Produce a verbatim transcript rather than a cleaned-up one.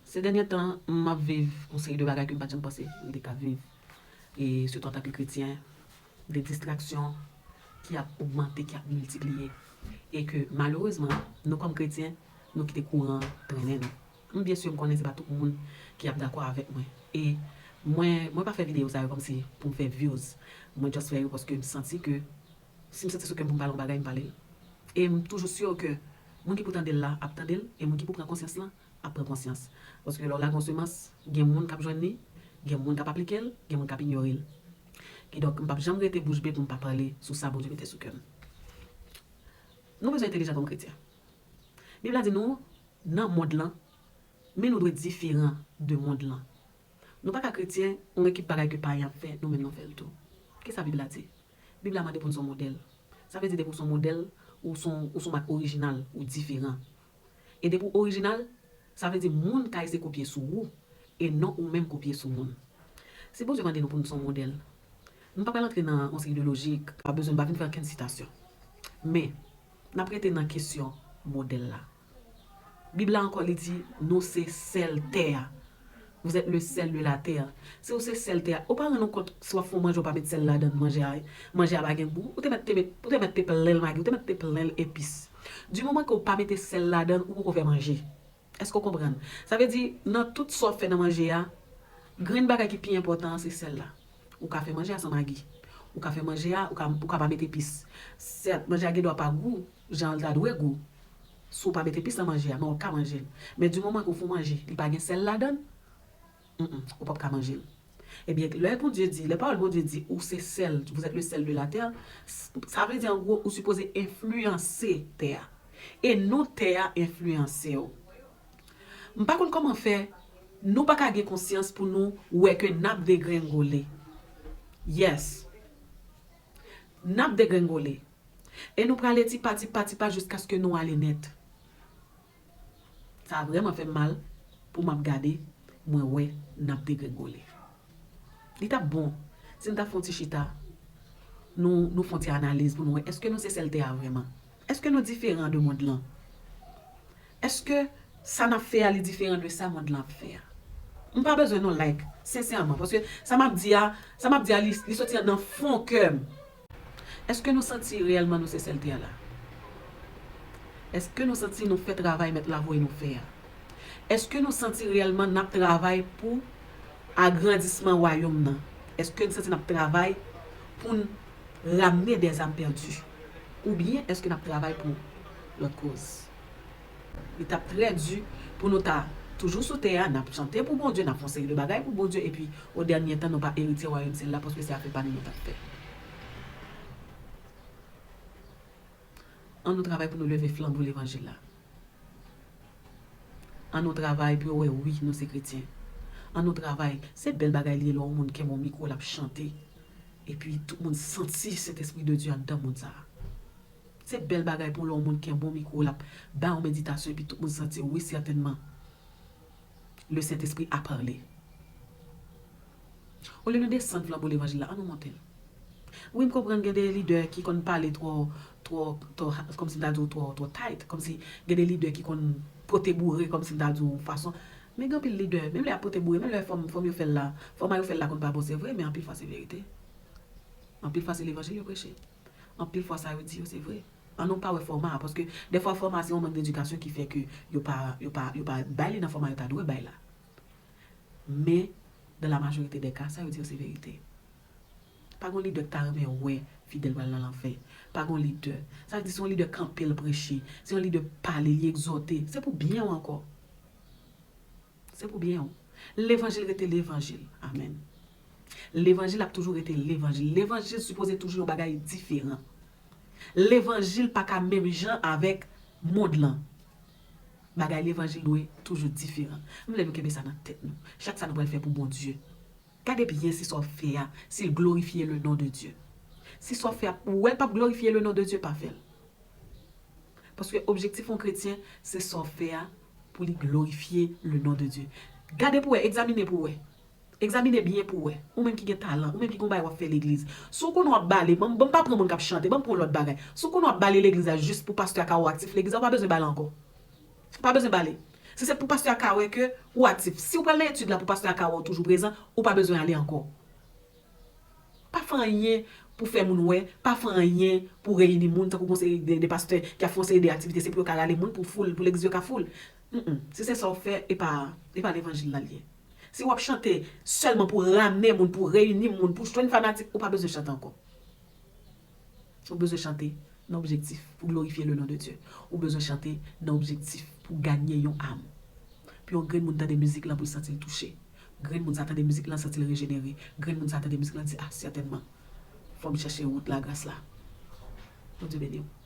Se dènye tan, m ap viv yon seri de bagay ke m pa t janm panse m te ka viv. E sitou antanke kretyen, de distraksyon ki ap ogmante, ki ap miltipliye. E ke malerezman, nou kòm kretyen, nou kite kouran an trennen nou. M byen si m konnen se pa tout moun ki ap dakò avèk mwen. E mwen, mwen pa fè videyo sa yo kòmsi pou m fè views. Mwen just fè yo paske m santi ke si m santi sou kè m pou m pale yon bagay, m pale l. E m toujou si ke moun ki pou tande l la ap tande l, e moun ki pou pran konsyans lan ap pran konsyans. Paske lè w lage yon semans, gen moun k ap jwenn li, gen moun k ap aplike l, gen moun k ap inyore l. Kidonk, m p ap janm rete bouch be pou m pa pale sou sa Bondye mete sou kè m. Nou bezwen entelijan kòm kretyen. Bib la di nou, nan mond lan, men nou dwe diferan de mond lan. Nou pa ka kretyen, yon ekip bagay ke payen ap fè, nou menm nou fè l tou. Kisa Bib la di? Bib la mande pou n se yon modèl. Sa vle di depi w se yon modèl, ou se yon, ou se yon mak orijinal, ou diferan. E depi w orijinal, sa vle di moun ka eseye kopye sou ou, e non ou menm kopye sou moun. Si Bondye mande nou pou n se yon modèl, nou pa pral antre nan yon seri de lojik, pa bezwen, n pa vin fè okenn sitasyon. Men, n ap rete nan kesyon modèl la. Bib la ankò, li di, nou se sèl tè a. Vous êtes le sel de la terre. Si w se sèl tè a, ou pa rann ou kont si w ap fè yon manje, ou pa met sèl ladan l, manje a, manje a pa gen gou. Ou te mèt te met, ou te mèt te plen l magi, ou te mèt te plen l epis. Di moman ke w pa mete sèl ladan l, ou poko fè manje. Èske w konprann? Sa vle di, nan tout sa w ap fè nan manje a, grenn bagay ki pi enpòtan an se sèl la. Ou ka fè manje a san magi. Ou ka fè manje a, ou ka, ou ka pa met epis. Sèt, manje a gen dwa pa gou jan l ta dwe gou si w pa met epis nan manje a, men w ka manje l. Men di moman ke w fè yon manje, li pa gen sèl ladan l, mm, mm, ou p ap ka manje l. Ebyen, lè Bondye di, lè pawòl Bondye di, ou se sèl, vous êtes le sel de la terre, s-, sa vle di, an gwo, ou sipoze enfliyanse tè a. E non tè a enfliyanse w. M pa konn kòman fè, nou pa ka gen konsyans pou nou wè ke n ap degrengole. Yes. N ap degrengole. E nou prale tipa, tipa, tipa, jiskaske nou ale nèt. Sa vrèman fè m mal pou m ap gade, mwen wè n ap degrengole. Li t ap bon si n ta fè yon ti chita, nou, nou fè yon ti analiz pou nou wè, èske nou se sèl tè a vrèman? Èske nou diferan de mond lan? Èske sa n ap fè a, li diferan de sa mond lan ap fè a? M pa bezwen non like, sensèman, paske sa m ap di a, sa m ap di a, li, li soti anndan fon kè m. Èske nou santi reyèlman nou se sèl tè a la? Èske nou santi nou fè travay Mèt la voye nou fè a? Èske nou santi reyèlman n ap travay pou agrandisman wayòm nan? Èske n santi n ap travay pou n ramne dèzam pèdi? Oubyen èske n ap travay pou lòt koz? Li t ap trè di pou nou ta toujou sou tè a, n ap chante pou Bondye, n ap fè yon seri de bagay pou Bondye, epi o dènye tan, nou pa eritye wayòm syèl la, paske se afè pa nou nou t ap fè. Ann nou travay pou nou leve flanbo levanjil la. Ann nou travay pou yo wè, wi, nou se kretyen. Ann nou travay. Se bèl bagay li ye lè yon moun kenbe yon mikwo, l ap chante. Epi tout moun santi Sentespri de Dye anndan moun sa a. Se bèl bagay pou lè yon moun kenbe yon mikwo, l ap bay yon meditasyon, epi tout moun santi, wi, sètènman, le Sentespri a parlé. Olye nou desann flanbo levanjil la, ann nou monte l. Wi, m konprann gen de lidè ki konn pale twò, twò, twò, kòmsi m ta di w twò, twò tight, kòmsi gen de lidè ki konn pote boure, kòmsi m ta di w fason. Men gen anpil lidè, menm lè y ap pote boure, menm lè fanm, fanm yo fè l la, fòma yo fè l la konn pa bon, se vre, men anpil fwa se verite. Anpil fwa se levanjil yo preche. Anpil fwa sa yo di yo se vre. An nou pa wè fòma a, paske dèfwa fòma a se yon mank dedikasyon ki fè ke yo pa, yo pa, yo pa bay li nan fòma yo ta dwe bay la. Men, dans la majorité des cas, sa yo di yo se verite. Pa gon lidè k ta renmen wè fidèl pral nan lanfè. Pa gon lidè. Sa vle di se yon lidè kanpe l preche. Se yon lidè pale, li egzòte. Se pou byen w ankò. Se pou byen w. Levanjil rete levanjil. Amèn. Levanjil ap toujou rete levanjil. Levanjil sipoze toujou yon bagay diferan. Levanjil pa ka menm jan avèk mond lan. Bagay levanjil dwe toujou diferan. M vle nou kenbe sa nan tèt nou. Chak sa nou pral fè pou Bondye, gade byen si sa w ap fè a, si l glorifye le non de Dye. Si sa w ap fè a, ou wè l p ap glorifye le non de Dye, pa fè l. Paske objektif yon kretyen, se sa w ap fè a pou li glorifye le non de Dye. Gade pou w wè, egzamine pou w wè. Egzamine byen pou w wè. Ou menm ki gen talan, ou menm ki gen yon bagay w ap fè legliz. Si w konnen w ap bale, ban m, ban m pa pran moun k ap chante, ban m pran yon lòt bagay. Si w konnen w ap bale legliz la jis pou pastè a ka wè w aktif legliz la, ou pa bezwen bale ankò. Ou pa bezwen bale. Si se pou pastè a ka wè ke ou aktif. Si ou pral nan etid la pou pastè a ka wè ou toujou prezan, ou pa bezwen ale ankò. Pa fè anyen pou fè moun wè, pa fè anyen pou reyini moun, tankou gon seri de, de pastè ki ap fè yon seri de aktivite, se pou yo ka rale moun pou foul, pou legliz yo ka foul. Mm, mm. Si se sa w ap fè, e pa, e pa levanjil la l ye. Si w ap chante sèlman pou ramne moun, pou reyini moun, pou jwenn fanatik, ou pa bezwen chante ankò. Ou bezwen chante nan objektif pou glorifye le non de Dye. Ou bezwen chante nan objektif pou ganye yon am. Pou yon grenn moun tande mizik lan pou l santi l touche. Grenn moun sa tande mizik lan santi l rejenere. Grenn moun sa tande mizik lan di, ah, sètènman, fò m chèche wout lagras la. Bondye beni w.